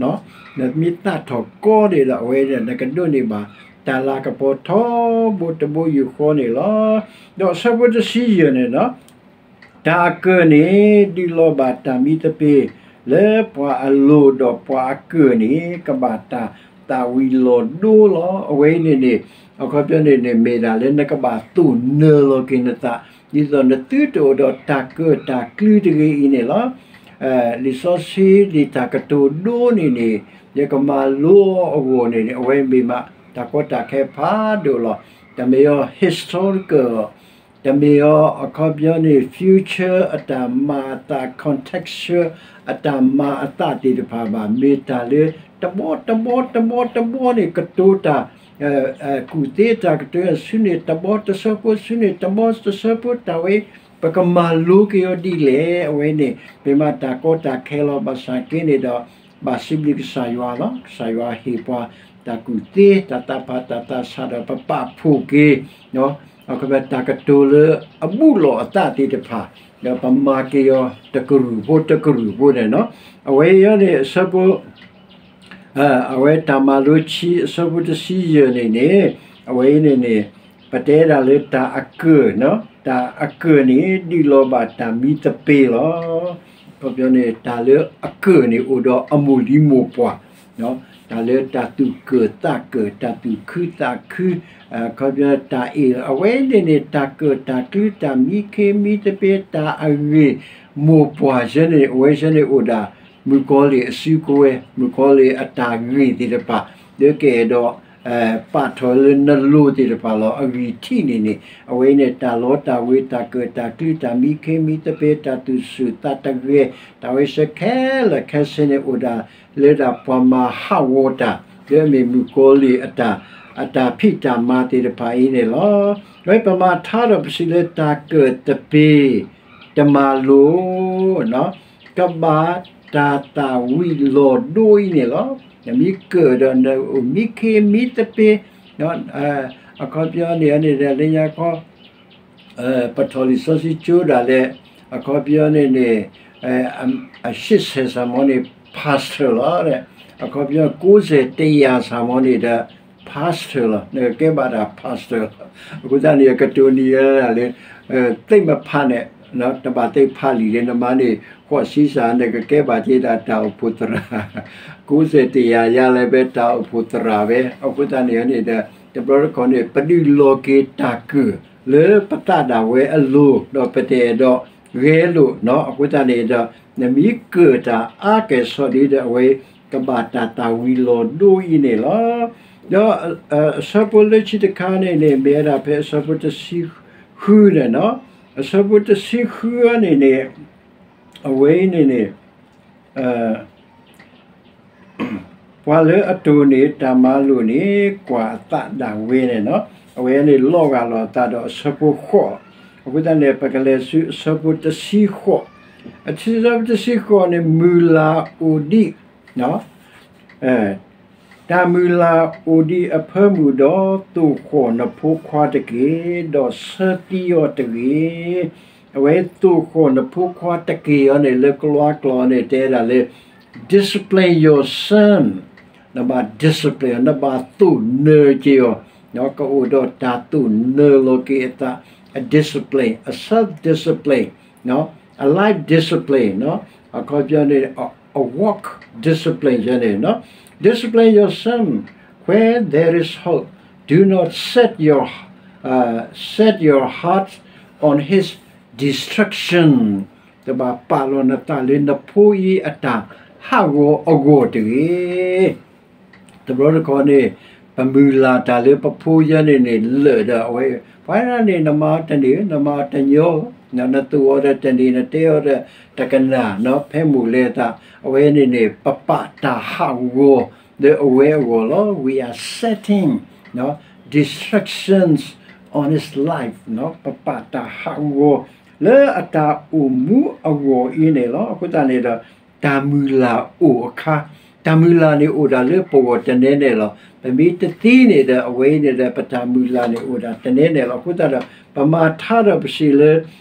နမ့ၢ်သးထီၣ်ကီန့ၣ်ဒီး အဝဲန့ၣ်နကဒိးန့ၢ်ဘၣ် တၢ်လၤကပီၤထီဘိတဘိယူၢ်ဃီန့ၣ်လီၤ. ဒီးအဆၢဖိတဆံယဲၢ်န့ၣ် တၢ်အကၢၣ်န့ၣ် ဒုးလီၤဘၣ်တၢ်မံသပ့ၤ လၢပှၤအလိၤဒီးပှၤအကၢၣ်န့ၣ် ကဘၣ်တၢ်သးဝံၤလီၤဒိလီၤ. အဝဲအံၤန့ၣ်န့ၣ် အခီပညီန့ၣ်န့ၣ် မ့ၢ်ဒၣ်လၢနကဘၣ်သိၣ်နၢၤလီၤက့ၤနသး ဒ်သိးနသုတအိၣ်ဒီးတၢ်ကၢၣ်တၢ်ကျူတဂ့ၤအံၤန့ၣ်လီၤ. လံာ်စီဆှံလံာ်တၢ်ကတိၤဒိန့ၣ်န့ၣ် ယကမၤလိအဂီၢ်န့ၣ်န့ၣ် အဝဲမ့ၢ်မး တၢ်ကီတၢ်ခဲဖးဒိၣ်လီၤ. တမ့ၢ်အီၤ historical တမ့ၢ်အီၤ အခီပညီန့ၣ် future အတၢ်မၤအသး contextual အတၢ်မၤအသးသ့ၣ်တဖၣ်ဘၣ်. မ့ၢ်တၢ်လၢ တဘီတဘီတဘီတဘီန့ၣ် ကတိၤတၢ် ကူၣ်သ့တၢ်ကတိၤ ဆူန့ၣ်တဘီတဆၢဖိ ဆူန့ၣ်တဘီတဆၢဖိ တၢ်ဝဲ ပကမၤလိက့ၤအီၤဒ်လဲၣ်. အဝဲန့ၣ် မ့ၢ်မးတၢ်ကီတၢ်ခဲလီၤ. ဘၣ်ဆၣ်က့န့ၣ်ဒီး ဘၣ်စံးဘျုးကစၢ်ယွၤလီၤ. ကစၢ်ယွၤဟ့ၣ်ပှၤ တၢ်ကူၣ်သ့ တၢ်သးဖးတၢ်သးဆးဒီး ပပာ်ဖှိၣ်က့ၤ အခီပညီတၢ်ကတိၤလၢအဘူးလိာ်အသးသ့ၣ်တဖၣ် ဒီးပမၤက့ၤအီၤတကရူၢ်ဖိတကရူၢ်ဖိန့ၣ် အဝဲအံၤန့ၣ် အဆၢဖိ အဝဲတၢ်မၤလိဆံ အဆၢဖိတဆံယဲၢ်န့ၣ်န့ၣ် အဝဲအံၤန့ၣ်န့ၣ် ပတဲဒၣ်လၢတၢ်အကၢၣ် တၢ်အကၢၣ်န့ၣ် ဒုးလီၤဘၣ်တၢ်မံသပ့ၤလီၤ. အခီပညီန့ၣ် တၢ်လၢအကၢၣ်န့ၣ် အိၣ်ဒီးအမိၢ်လံၤမိၢ်ပှၢ် တၢ်လၢတၢ်သူၣ်ကၢၣ်သးကၢၣ် တၢ်သူၣ်ခုသးခု အခီပညီတၢ်အ့ၣ် အဝဲန့ၣ်န့ၣ် တၢ်ကၢၣ်တၢ်ကျူ တၢ်မံခ့မံသပ့ၤ တၢ်အဂ့ၢ်မိၢ်ပှၢ်ယဲန့ၣ် အဝဲယဲန့ၣ်အိၣ်ဒၣ် မုၣ်ကီၤလံၢ်အစုကဝဲၤ မုၣ်ကီၤလံၢ်အတၢ်ဂ့ၢ်သ့ၣ်တဖၣ် လၢကအဲၣ်ဒိး ပာ်ထီၣ်လၢနလိၤသ့ၣ်တဖၣ်လီၤ. အဂံၢ်ထံးန့ၣ်န့ၣ် အဝဲအံၤန့ၣ် တၢ်လီတၢ်ဝ့ၤ တၢ်ကၢၣ်တၢ်ကျူ တၢ်မံခ့မံသပ့ၤ တၢ်သူၣ်ဆူၣ်သးတဂဲၤ တၢ်ဝဲစ့ၢ်ခဲလၢာ်ခဲဆ့န့ၣ် အိၣ်ဒၣ်လၢဒၣ်ပှၤမၤဟးဂီၤတၢ် လၢအမ့ၢ်မုၣ်ကီၤလံၢ်အတၢ် အတၢ်ဖံးတၢ်မၤသ့ၣ်တဖၣ်အံၤန့ၣ်လီၤ. အဝဲပမၤထါဒီးပစံးလၢတၢ်ကၢၣ်တပ့ၤ တမၤလိာ် ကဘၣ်တၢ်သၣ်ဝံၤလီၤဒိအံၤန့ၣ်လီၤ. နမ့ၢ်ကၢၣ်ဒီး နအိၣ်မံခ့မံသပ့ၤ အခီပညီန့ၣ်န့ၣ်ဒီး လၢညါခီ ပထီၣ်လံာ်စီဆှံကၠိဒၣ်လဲာ် အခီပညီန့ၣ်န့ၣ် အရှစ်ဆယ် ဆၣ်မီန့ၣ် pastor လီၤ. အခီပညီ ကိးဆယ် တစ်ရာ ဆၣ်မီန့ၣ်ဒီး pastor လီၤ. နကကဲဘၣ်တၢ် pastor လီၤ. အဃိသတးန့ၣ် ကတိၤနံၤဒၣ်လၢ သ့ၣ်မဖးန့ၣ် တဘၣ်သ့ၣ်ဖးလံာ်ဒီး နမၤန့ၢ်ဃိးဆံစၢ် နကကဲဘၣ်က့ၤဒၣ်တၢ်အိၣ်ဖှိၣ်သရၣ် ကိးဆယ် တစ်ရာ ယၤလဲၣ် ဖဲတၢ်အိၣ်ဖှိၣ်သရၣ်ဝဲ. အဃိသတးန့ၣ်န့ၣ်ဒီး တဘျီတခီၣ်န့ၣ် ပဒုးလီၤက့ၤတၢ်ကၢၣ်လၢပသးဒၣ်ဝဲအလိၤ ဒီးပတအဲၣ်ဒိးဂဲၤလိာ်နီၤ. အဃိသတးန့ၣ်ဒီး နမ့ၢ်ကၢၣ်တၢ်အါကဲၣ်ဆိးဒ်ဒီး အဝဲကဘၣ်တၢ်သၣ်ဝံၤလီၤဒိအံၤန့ၣ်လီၤ. ဒီးအဆၢဖိလၢခံတခါန့ၣ်န့ၣ် မ့ၢ်ဝဲဒၣ်ဖဲအဆၢဖိတဆံဃုန့ၣ်နီၤ. အဆၢဖိတဆံဃုန့ၣ်န့ၣ် အဝဲအံၤန့ၣ်န့ၣ် ပှၤလၢအတိၢ်န့ၢ်တၢ်မၤလိာ်န့ၣ် ကွၢ်အသးဒၣ်ဝဲန့ၣ်နီၤ. အဝဲန့ၣ်လီၤဂာ်လိာ်အသးဒီးအဆၢဖိဃိး. အဃိသတးန့ၣ် ပကလဲၤဆူအဆၢဖိတဆံဃိး. အဆၢဖိတဆံဃိးန့ၣ် မုၢ်လၢ်အိၣ်ဒံး တၢ်မုၢ်လၢ်အိၣ်ဒံးအဖၢမုၢ်ဒီး သိၣ်ဃီၣ်နဖိခွါတက့ၢ်, ဒီးဆၢသံအီၤတဂ့ၤ. အဝဲသိၣ်ဃီၣ်နဖိခွါတက့ၢ်အံၤန့ၣ် လၢကလံးကျိာ်န့ၣ် တဲဒၣ်လၢ discipline your son, နဘၣ် discipline နဘၣ်သိၣ်နၢၤက့ၤအီၤ, ကအိၣ်ဒီးတၢ်သိၣ်နၢၤလီၤက့ၤအသး, a discipline, a self discipline, a life discipline, အခီပညီန့ၣ် a walk discipline န့ၣ်, discipline your son where there is hope, do not set your, uh, set your heart on his destruction, တဘၣ်ပာ်လီၤနသးလၢနဖိအံၤအတၢ်ဟးဂီၤအဂီၢ်တဂ့ၤ. တဘျီတခီန့ၣ် ပမုၢ်လၢ်တၢ်လၢပဖိယဲန့ၣ်န့ၣ် လၢာ်ဒီးအဝဲ, ပှၤန့ၣ် နမၤအီၤတန့ၢ် နမၤအီၤတညီ, နသိၣ်အီၤဒီးတန့ၢ် နတဲအီၤဒီးတကနၣ်, ဖဲမုၢ်လဲၤသး, အဝဲန့ၣ်န့ၣ် ပပာ်တၢ်ဟးဂီၤလၢအဝဲအဂီၢ်လီၤ. We are setting destructions on his life, ပပာ်တၢ်ဟးဂီၤလၢအတၢ်အိၣ်မူအဂီၢ်အံၤန့ၣ်လီၤ. အဃိသတးန့ၣ်ဒီး တၢ်မုၢ်လၢ်အိၣ်အခါ, တၢ်မုၢ်လၢ်န့ၣ်အိၣ်ဒၣ်လၢပဂီၢ်တနဲနဲလီၤ. ပမ့ၢ်တသံန့ၣ်ဒီး အဝဲအံၤန့ၣ်ဒီး ပတၢ်မုၢ်လၢ်န့ၣ်အိၣ်ဒၣ်တနဲနဲလီၤ. အဃိသတးဒီး ပမၤထါဒီးပစံးလၢ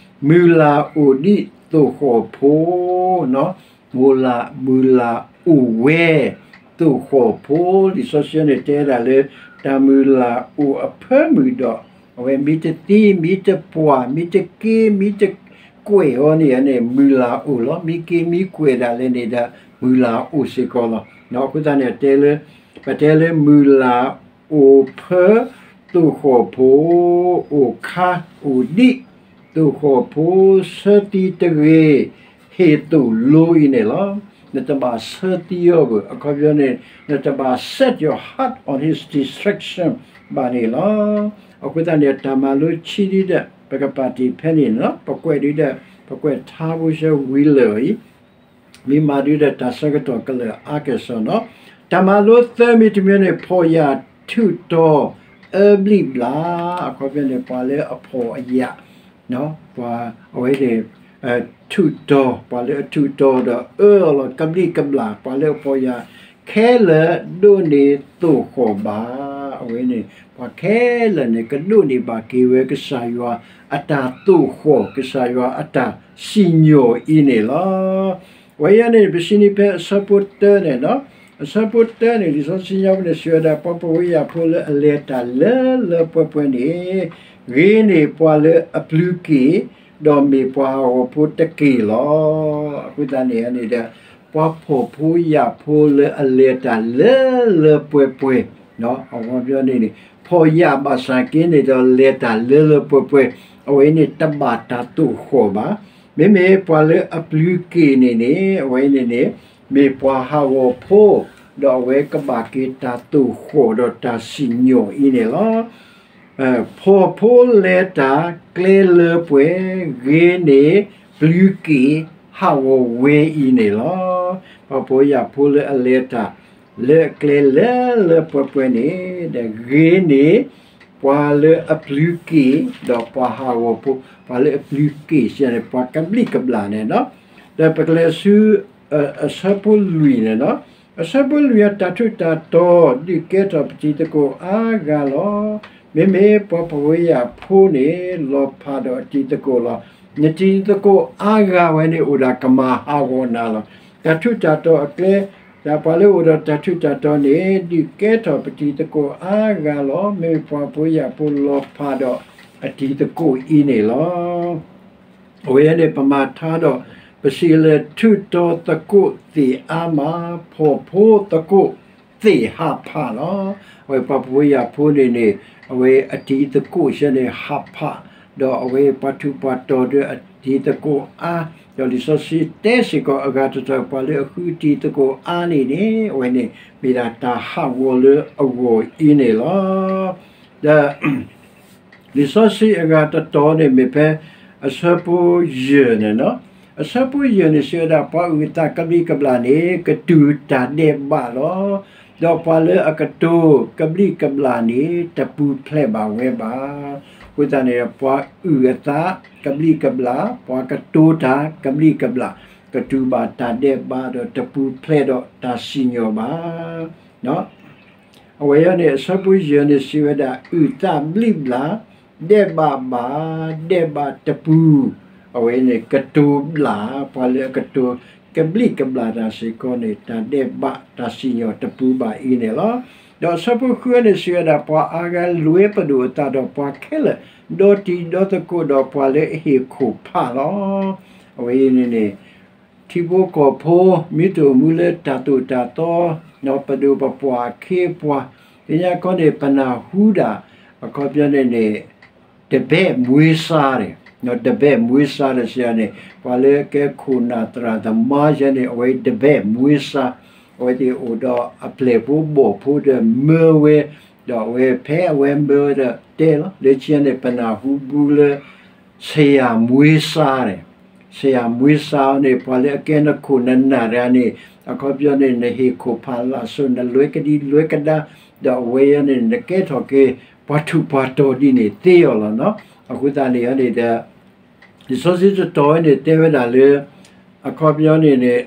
မုၢ်လၢ်အိၣ်ဒံးသိၣ်ဃီၣ်ဖိ, မုၢ်လၢ်, မုၢ်လၢ်အိၣ်ဝဲ သိၣ်ဃီၣ်ဖိ, လံာ်စီဆှံန့ၣ်တဲဒၣ်လၢ တၢ်မုၢ်လၢ်အိၣ်အဖၢမုၢ်ဒီး အဝဲမ့ၢ်တသံ မ့ၢ်တပှၢ် မ့ၢ်တက့ မ့ၢ်တကွဲၢ်အီၤန့ၣ်န့ၣ် မုၢ်လၢ်အိၣ်လီၤ. မ့ၢ်က့မ့ၢ်ကွဲၢ်ဒၣ်လဲာ်န့ၣ်ဒီး မုၢ်လၢ်အိၣ်စ့ၢ်ကီးလီၤ. အဃိသတးန့ၣ် တဲလၢ, ပတဲလၢမုၢ်လၢ်အိၣ်ဖၢ သိၣ်ဃီၣ်ဖိ, အိၣ်ခါအိၣ်ဒံး သိၣ်ဃီၣ်ဖိ, ဆၢသံတဂ့ၤ, ဟ့ၣ်သိၣ်လိအံၤန့ၣ်လီၤ. နတဘၣ်ဆၢသံအီၤဘၣ်. အခီပညီန့ၣ် နတဘၣ် set your heart on his destruction ဘၣ်န့ၣ်လီၤ. အဃိသတးန့ၣ် တၢ်မၤလိခံဒံးဒီး ပကပာ်တ့ၢ်ဖဲန့ၣ်လီၤ. ပကွဲးဒံးဒီး ပကွဲးထါဖိဆၢဝံၤလၢာ်အံၤ မ့ၢ်မၤဒံးဒီးတၢ်ဆၢကတီၢ်ကလၢာ်အါကဲၣ်ဆိးနီၤ. တၢ်မၤလိသၢမံၤတမံၤန့ၣ် ဖှီၣ်ယာ်ထူးတီၤ အၢဘျံးဘျး, အခီပညီန့ၣ် ပှၤလၢအဖှီၣ်အယာ်, ပှၤအဝဲန့ၣ် ထူးတီၤ, ပှၤလၢအထူးတီၤဒီးအၢအီၤလီၤ ကဘျံးကဘျၣ်, ပှၤလၢအဖှီၣ်ယာ်ခဲလၢာ်ဒိးန့ၢ်သိၣ်ဃီၣ်ဘၣ်. အဝဲန့ၣ် ပှၤခဲလၢာ်န့ၣ် ကဒိးန့ၢ်ဘၣ်က့ၤဝဲကစၢ်ယွၤအတၢ်သိၣ်ဃီၣ် ကစၢ်ယွၤအတၢ်စံၣ်ညီၣ်အံၤန့ၣ်လီၤ. အဝဲအံၤန့ၣ် ပစံးန့ၢ်ဖဲအဆၢဖိတၢန့ၣ်, အဆၢဖိတၢန့ၣ် လံာ်စီဆှံညါပူၤန့ၣ် စံးဝဲဒၣ် ပှၤဖှီၣ်ဖိယာ်ဖိလၢအလဲၤတၢ်လၢလၢပှဲၤပှဲၤန့ၣ် ဂ့ၤန့ၢ်ပှၤလၢအပျုၤက့ၤ ဒီးမ့ၢ်ပှၤဟးဂီၤဖိတက့ၢ်လီၤ. အဃိသတးန့ၣ်န့ၣ်ဒီး ပှၤဖှီၣ်ဖိယာ်ဖိလၢအလဲၤတၢ်လၢလၢပှဲၤပှဲၤ, အဝဲန့ၣ်န့ၣ် ဖှီၣ်ယာ်ဘၣ်ဆၣ်က့န့ၣ်ဒီး လဲၤတၢ်လၢလၢပှဲၤပှဲၤ, အဝဲန့ၣ်တဘၣ်တၢ်သိၣ်ဃီၣ်ဘၣ်. မ့မ့ၢ်ပှၤလၢအပျုၤက့ၤန့ၣ်န့ၣ် အဝဲန့ၣ်န့ၣ် မ့ၢ်ပှၤဟးဂီၤဖိ ဒီးအဝဲကဘၣ်က့ၤတၢ်သိၣ်ဃီၣ်ဒီးတၢ်စံၣ်ညီၣ်အံၤန့ၣ်လီၤ. ဖှီၣ်ဖိလဲၤတၢ်ကျဲလၢပှဲၤ, ဂ့ၤန့ၢ်ပျုၤက့ၣ်ဟးဂီၤဝဲအံၤန့ၣ်လီၤ. ပှၤဖှီၣ်ဖိယာ်ဖိလၢအလဲၤတၢ် လၢအကျဲလၢလၢပှဲၤပှဲၤန့ၣ် ဒီးဂ့ၤန့ၢ် ပှၤလၢအပျုၤက့ၣ် ဒီးပှၤဟးဂီၤဖိ ပှၤလၢအပျုၤက့ၣ်စ့ၢ်န့ၣ် ပှၤကဘျံးကဘျၣ်န့ၣ်လီၤ. ဒီးပကလဲၤဆူ အဆၢဖိလွံၢ်န့ၣ်လီၤ. အဆၢဖိလွံၢ် တၢ်ထူးတၢ်တီၤ ဒုးကဲထီၣ်ပတံၤသကိးအါဂၤလီၤ. မ့မ့ၢ်ပှၤဖှီၣ်ဖိယာ်ဖိန့ၣ် လီၤဖးဒီးအတံၤသကိးလီၤ. နတံၤသကိးအါဂၤဝဲန့ၣ် အိၣ်ဒၣ်ကမၤဟးဂီၤနၤလီၤ. တၢ်ထူးတၢ်တီၤအကျဲ တၢ်ပှၤလၢအိၣ်ဒီးတၢ်ထူးတၢ်တီၤန့ၣ် ဒုးကဲထီၣ်ပတံၤသကိးအါဂၤလီၤ. မ့မ့ၢ်ပှၤဖှီၣ်ဖိယာ်ဖိလီၤဖးဒီးအတံၤသကိးအံၤန့ၣ်လီၤ. အဝဲန့ၣ် ပမၤထါဒီး ပစံးလၢ ထူးတီၤသကိးသ့ၣ်အါမး, ဖှီၣ်ဖိသကိးသ့ၣ်ဟးဖးလီၤ. အဝဲပှၤဖှီၣ်ဖိယာ်ဖိန့ၣ်န့ၣ် အဝဲအတံၤသကိးစ့ၢ်န့ၣ်ဟးဖး, ဒီးအဝဲပှၤထူးပှၤတီၤဒီးအတံၤသကိးအါ, ဒီးလံာ်စီဆှံတဲစ့ၢ်ကီးအဂၤတတီၤ ပှၤလၢအဃုတံၤသကိးအါန့ၣ်န့ၣ် အဝဲန့ၣ် မ့ၢ်ဒၣ်တၢ်ဟးဂီၤလၢအဂီၢ်အံၤန့ၣ်လီၤ. ဒီး လံာ်စီဆှံအဂၤတတီၤန့ၣ်မ့ၢ်ဖဲ အဆၢဖိယဲၢ်န့ၣ်လီၤ. အဆၢဖိယဲၢ်န့ၣ်စံးဝဲဒၣ် ပှၤအုၣ်အသးကဘျံးကဘျၣ်န့ၣ် ကတုၤတၢ်ဒဲးဘးလီၤ. ဒီးပှၤလၢအကတိၤကဘျံးကဘျၣ်န့ၣ် တပူၤဖျဲးဘၣ်ဝဲဘၣ်. အဃိသတးန့ၣ် ပှၤအုၣ်အသးကဘျံးကဘျၣ်, ပှၤကတိၤတၢ်ကဘျံးကဘျၣ် ကတုၤဘၣ်တၢ်ဒဲးဘးဒီးတပူၤဖျဲးဒီးတၢ်စံၣ်ညီၣ်ဘၣ်. အဝဲအံၤန့ၣ် အဆၢဖိယဲၢ်န့ၣ်စံးဝဲဒၣ် အုၣ်သးဘျံးဘျး, ဒဲးဘးဘၣ်, ဒဲးဘးတပူၤ, အဝဲန့ၣ်ကတိၤဘျး, ပှၤလၢအကတိၤကဘျံးကဘျၣ်တၢ်စ့ၢ်ကီးန့ၣ် တၢ်ဒဲးဘးတၢ်စံၣ်ညီၣ်တပူၤဘၣ်အံၤန့ၣ်လီၤ. ဒီးအဆၢဖိဃုန့ၣ်စံးဝဲဒၣ် ပှၤအါဂၤလွဲပဒိၣ်အသးဒီးပှၤခဲလၢာ် ဒီတံၤဒီသကိးဒီးပှၤလၢအဟ့ၣ်ခိၣ်ဖးလီၤ. အဝဲအံၤန့ၣ်န့ၣ် ထံဖိကီၢ်ဖိ မ့ၢ်တအိၣ်မူလၢတၢ်သိၣ်တၢ်သီ ပဒိၣ်ပပှၢ်အခ့အပှၤ သ့ၣ်ညါခီန့ၣ် ပနၢ်ဟူဒၣ် အခီပညီန့ၣ်န့ၣ် တဘဲၣ်မွ့ဆါန့ၣ်, တဘဲၣ်မွ့ဆါတစ့ၢ်န့ၣ် ပှၤလၢကဲခိၣ်နၢ်သရၣ်သမါယဲန့ၣ် အဝဲတဘဲၣ်မွ့ဆါ, အဝဲသ့ၣ်အိၣ်ဒီးအပျဲၢ်ဖိဘီၣ်ဖိဒီးမၢဝဲ, ဒီးအဝဲဖဲအဝဲမၢဝဲဒီးတဲလီၤ လၢခံန့ၣ် ပနၢ်ဟူဘူးလၢ ဆရာမွေးစားန့ၣ်, ဆရာမွေးစားန့ၣ် ပှၤလၢအကဲနခိၣ်နနၢ်တဂၤန့ၣ် အခီပညီန့ၣ် နဟ့ၣ်ခိၣ်ဖးလၢ်စိ နလွဲကဒံလွဲကဒါ, ဒီးအဝဲအံၤန့ၣ် နကဲထီၣ်က့ၤ ပှၤထူးပှၤတီၤဒ်န့ၣ်သ့အီၤလီၤနီၤ. အဃိသတးန့ၣ်န့ၣ်ဒီး လံာ်စီဆှံတတီၤန့ၣ် တဲဝဲဒၣ်လၢ အခီပညီန့ၣ်န့ၣ်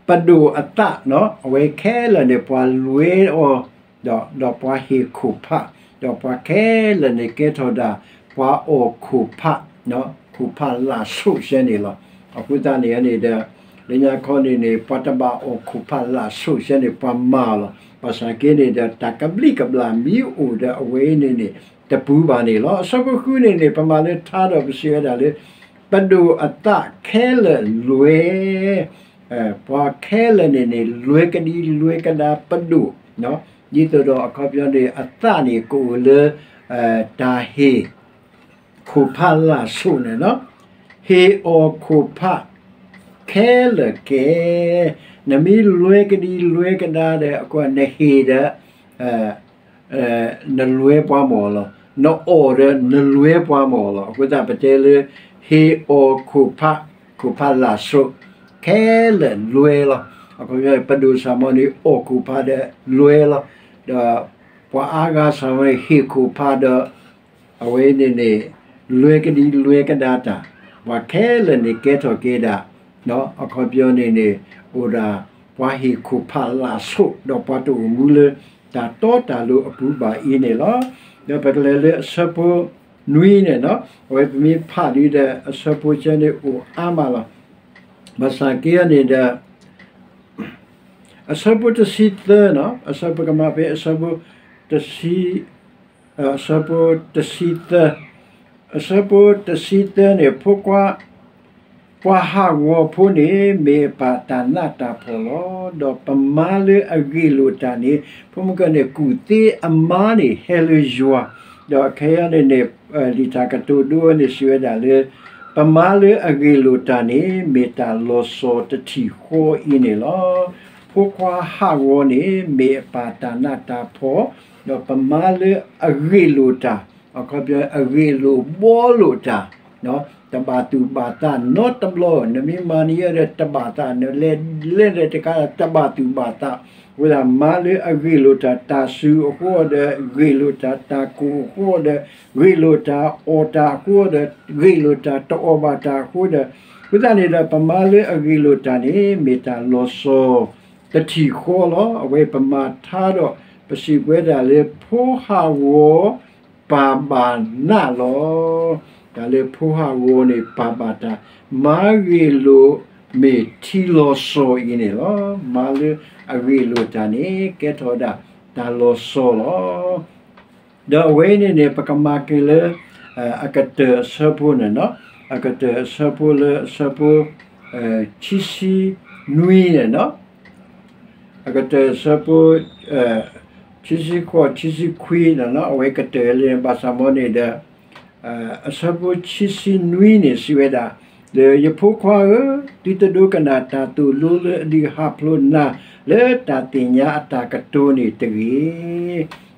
ပဒိၣ်အသးနီၤ အဝဲခဲလၢာ်န့ၣ် ပှၤလွဲအီၤ ဒီး ဒီးပှၤဟ့ၣ်ခိၣ်ဖး, ဒီးပှၤခဲလၢာ်န့ၣ် ကဲထီၣ်ဒၣ် ပှၤအီၣ်ခိၣ်ဖး, ခိၣ်ဖးလၢ်ဆိးစဲန့ၣ်လီၤ. အဃိသတးန့ၣ်န့ၣ်ဒီး လၢညါခီန့ၣ်န့ၣ် ပှၤတဘၣ်အီၣ်ခိၣ်ဖးလၢ်ဆိးစဲန့ၣ် ပှၤမၤအီၤလီၤ. ဘၣ်ဆၣ်က့န့ၣ်ဒီး တၢ်ကဘျံးကဘျၣ်မ့ၢ်အိၣ်ဒီးအဝဲအံၤန့ၣ်န့ၣ် တပူၤဘၣ်န့ၣ်လီၤ. အဆၢဖိဃုန့ၣ်န့ၣ် ပမၤလၢထါဒီးပစံးဝဲဒၣ်လၢ ပဒိၣ်အသးခဲလၢာ်လွဲ ပှၤခဲလၢာ်န့ၣ်န့ၣ် လွဲကဒံလွဲကဒါပဒိၣ်, ဒ်သိးဒီးအခီပညီန့ၣ် အသးန့ၣ်ကအိၣ်လၢ တၢ်ဟ့ၣ် ခိၣ်ဖးလၢ်ဆိးန့ၣ်လီၤ. ဟ့ၣ်အီၣ်ခိၣ်ဖး ခဲလၢာ်ကဲ, နမ့ၢ်လွဲကဒံလွဲကဒါဒီး အဃိနဟ့ၣ်ဒီး နလွဲပှၤမၢ်လီၤ. နအီၣ်ဒီးနလွဲပှၤမၢ်လီၤ. အဃိသတးပတဲလၢ ဟ့ၣ်အီၣ်ခိၣ်ဖး, ခိၣ်ဖးလၢ်ဆိး ခဲလၢာ်လွဲလီၤ. အခီပညီ ပဒိၣ်စၢ်မီၤန့ၣ် အီၣ်ခိၣ်ဖးဒီးလွဲလီၤ. ဒီးပှၤအါဂၤစၢ်မီၤန့ၣ် ဟ့ၣ်ခိၣ်ဖးဒီး အဝဲန့ၣ်န့ၣ် လွဲကဒံလွဲကဒါတၢ်, ပှၤခဲလၢာ်န့ၣ်ကဲထီၣ်က့ၤဒၣ် အခီပညီန့ၣ်န့ၣ် အိၣ်ဒၣ်ပှၤဟ့ၣ်ခိၣ်ဖးလၢ်ဆိး ဒီးပှၤတအိၣ်မူလၢ တၢ်တီတၢ်လိၤအပူၤဘၣ်အံၤန့ၣ်လီၤ. ဒီးပကလဲၤလၢအဆၢဖိနွံန့ၣ်နီၤ, အဝဲပမ့ၢ်ဖးဒ်ဒီး အဆၢဖိဆဲန့ၣ်အိၣ်အါမးလီၤ. ဘၣ်ဆၣ်က့န့ၣ်ဒီး အဆၢဖိတဆံသၢနီၤ, အဆၢဖိကမၤဖဲအဆၢဖိတဆံ အဆၢဖိတဆံသၢ, အဆၢဖိတဆံသၢန့ၣ် ဖိခွါ ပှၤဟးဂီၤဖိန့ၣ် မ့ၢ်ပတၢ်နးတၢ်ဖှီၣ်လီၤ. ဒီးပမါလၢအဂ့ၢ်လိာ်တၢ်န့ၣ် ဖိမုၣ်ကန့ၣ် ကူၣ်သ့အမါန့ၣ် ဟဲလၢယွၤ, ဒီးအခဲအံၤန့ၣ်န့ၣ် လံာ်တၢ်ကတိၤဒိဝဲန့ၣ် စံးဝဲဒၣ်လၢ ပမါလၢအဂ့ၢ်လိာ်တၢ်န့ၣ် မ့ၢ်တၢ်လီၤစီၤတထံၣ်ဃီအံၤန့ၣ်လီၤ. ဖိခွါဟးဂီၤန့ၣ် မ့ၢ်အပၢ်တၢ်နးတၢ်ဖှီၣ်, ဒီးပမါလၢအဂ့ၢ်လိာ်တၢ်, အခီပညီ အဂ့ၢ်လိာ်ဘှီလိာ်တၢ်, တဘၣ်သူၣ်ဘၣ်သးနီတဘျီ, နမ့ၢ်မၤန့ၢ်ယၤဒီးတဘၣ်သး, နလဲၤလဲၤဒီးတကးတဘၣ်သူၣ်ဘၣ်သး, အဃိသတးမါလၢအဂ့ၢ်လိာ်တၢ်, တၢ်စူၤအဃိဒီး ဂ့ၢ်လိာ်တၢ်, တၢ်ကိၢ်အဃိဒီး ဂ့ၢ်လိာ်တၢ်, အီၣ်တၢ်အဃိဒီး ဂ့ၢ်လိာ်တၢ်, တအီၣ်ဘၣ်တၢ်အဃိဒီး, အဃိသတးန့ၣ်ဒီး ပမါလၢအဂ့ၢ်လိာ်တၢ်န့ၣ် မ့ၢ်တၢ်လီၤစိၤတထံၣ်ဃီလီၤ. အဝဲပမၤထါဒီး ပစံးပဝဲဒၣ်လၢဖိဟးဂီၤ ပၢ်ဘၣ်နးလီၤ. တၢ်လၢဖိဟးဂီၤန့ၣ် ပၢ်ဘၣ်တၢ်, မါဂ့ၢ်လိာ်မ့ၢ်ထံလီၤစိၤအံၤန့ၣ်လီၤ. မါလၢအဂ့ၢ်လိာ်တၢ်န့ၣ် ကဲထီၣ်ဝဲဒၣ်တၢ်လီၤစိၤလီၤ. ဒီးအဝဲအံၤန့ၣ်န့ၣ် ပကမၤက့ၤလၢ အကတၢၢ်အဆၢဖိန့ၣ်, အကတၢၢ်အဆၢဖိလၢအဆၢဖိ ခံဆံနွံန့ၣ်, အကတၢၢ်အဆၢဖိ ခံဆံဃိး ခံဆံခွံန့ၣ်, အဝဲကတၢၢ်လၢ ဘၣ်ဆၣ်မ့ၢ်န့ၣ်ဒီး အဆၢဖိခံဆံနွံန့ၣ် စံးဝဲဒၣ်, ဒီးယဖိခွါဧၢ, သုတဒိကနၣ်တၢ်သိၣ်လိလၢအဒုးဟးဖျိးနၤ လၢတၢ်သ့ၣ်ညါအတၢ်ကတိၤန့ၣ်တဂ့ၤ.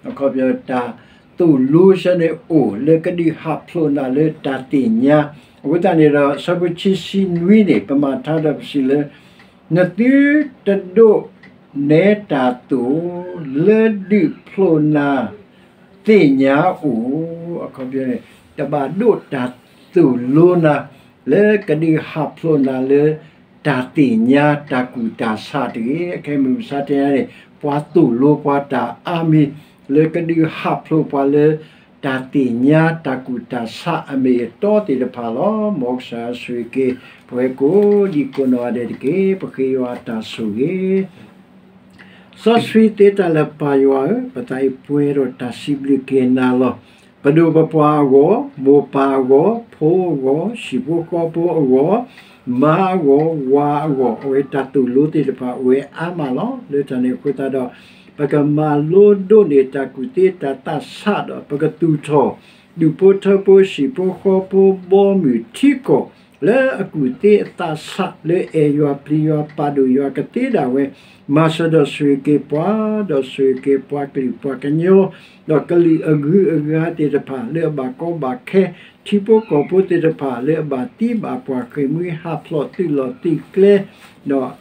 အခီပညီ တၢ်သိၣ်လိဆၢန့ၣ်အိၣ်လၢကဒုးဟးဖျိးနၤလၢတၢ်သ့ၣ်ညါ, အဃိသတးန့ၣ်ဒီး အဆၢဖိခံဆံနွံန့ၣ် ပမၤထါဒီးပစံးလၢ နသုတဒိးနဲတၢ်သိၣ် လၢဒုးဖျိးနၤ သ့ၣ်ညါအိၣ်, အခီပညီန့ၣ် တဘၣ်ဒိးတၢ်သိၣ်လိနၤ လၢကဒုးဟးဖျိးနၤလၢ တၢ်သ့ၣ်ညါတၢ်ကူၣ်တၢ်ဆးတဂ့ၤ. အခဲမုၢ်မဆါတနံၤအံၤန့ၣ် ပှၤသိၣ်လိပှၤတၢ်အါမံၤ လၢကဒုးဟးဖျိးပှၤလၢ တၢ်သ့ၣ်ညါတၢ်ကူၣ်တၢ်ဆးအမ့ၢ်အတီသ့ၣ်တဖၣ်လီၤ. မ်ကစၢ်ယွၤဆိၣ်ဂ့ၤက့ၤ ပဝဲကိးဒံကိးနီၢ်ဂၤဒဲးတက့ၢ်. ပဃ့ယွၤအတၢ်ဆိၣ်ဂ့ၤ စီဆှံသ့တၢ်လၢပၢ်ယွၤဧၢ, ပသးအံၤပှဲၤဒီးတၢ်စံးဘျုးက့ၤနၤလီၤ. ပဒိၣ်ပပှၢ်အဂီၢ်, မိၢ်ပၢ်အဂီၢ်, ဖိအဂီၢ်, ဟံၣ်ဖိဃီဖိအဂီၢ်, မါအဂီၢ်, ဝၤအဂီၢ်, အဝဲတၢ်သိၣ်လိသ့ၣ်တဖၣ်အိၣ်ဝဲအါမးလီၤ. လၢတၢ်န့ၣ်အဃိသတးဒီး ပကမၤလိဒိးန့ၢ်တၢ်ကူၣ်သ့တၢ်သးဆးဒီး ပကသူၣ်ထီၣ် ဒူၣ်ဖိထၢဖိ ဟံၣ်ဖိဃီဖိ ဘီမုၢ်ထံကီၢ် လၢအကူၣ်သ့အသးဆး လၢအဲၣ်ယွၤပျံၤယွၤပာ်ဒိၣ်ယွၤကသ့ဒၣ်ဝဲ, မၤစၢၤဒီးဆိၣ်ဂ့ၤက့ၤပှၤ, ဒီးဆိၣ်ဂ့ၤက့ၤပှၤကလုာ်ပှၤကညီ, ဒီးကလုာ်အဂုၤအဂၤသ့ၣ်တဖၣ် လၢအဘၣ်ကီဘၣ်ခဲ, ထံဖိကီၢ်ဖိသ့ၣ်တဖၣ်လၢအဘၣ်သံဘၣ်ပှၢ် ဃ့ၢ်မှံဟးဖျိးသုးလီၢ်သုးကျဲ, ဒီး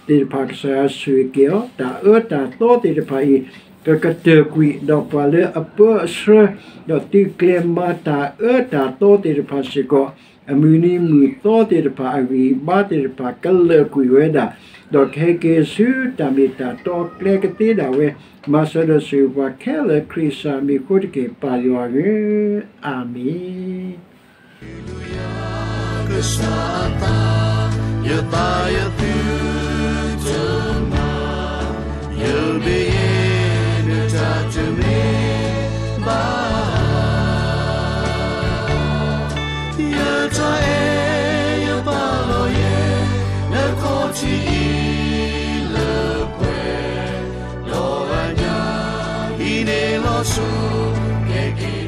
ဒီးသ့ၣ်တဖၣ် ကစၢ်ယွၤဆိၣ်ဂ့ၤက့ၤအီၤ, တၢ်အၢတၢ်သီသ့ၣ်တဖၣ်အံၤ ကကတၢၢ်ကွံာ်, ဒီးပှၤလၢအပၢအဆှၢ, ဒီးသုးကျဲၤမၤတၢ်အၢတၢ်သီသ့ၣ်တဖၣ်စ့ၢ်ကီး, အမုၢ်နံၤမုၢ်သီသ့ၣ်တဖၣ် အဂံၢ်အဘါသ့ၣ်တဖၣ် ကလၢာ်ကွံာ်ဝဲဒၣ်, ဒီးကဟဲက့ၤဆူတၢ်မ့ၢ်တၢ်တီကျဲကသ့ဒၣ်ဝဲ, မၤစၢၤဒီးဆိၣ်ဂ့ၤပှၤခဲလၢာ် ခရံာ်ကစၢ်မံၤအဃိတက့ၢ် ပၢ်ယွၤဧၢ, အၤမ့ၣ်. ကစၢ်အသး, ယသးယသုတမၤ, ယဘၣ်ယဲနတၢ်တမ့ၢ်, ဘၣ်, ယတၢ်အဲၣ်ယပာ်လီၤယဲ, နခီၣ်ထံးအံၤလၢပှဲၤ, ဒီးအညၣ်, ဟံးန့ၢ်လီၤဆူ, ကဲက့ၤ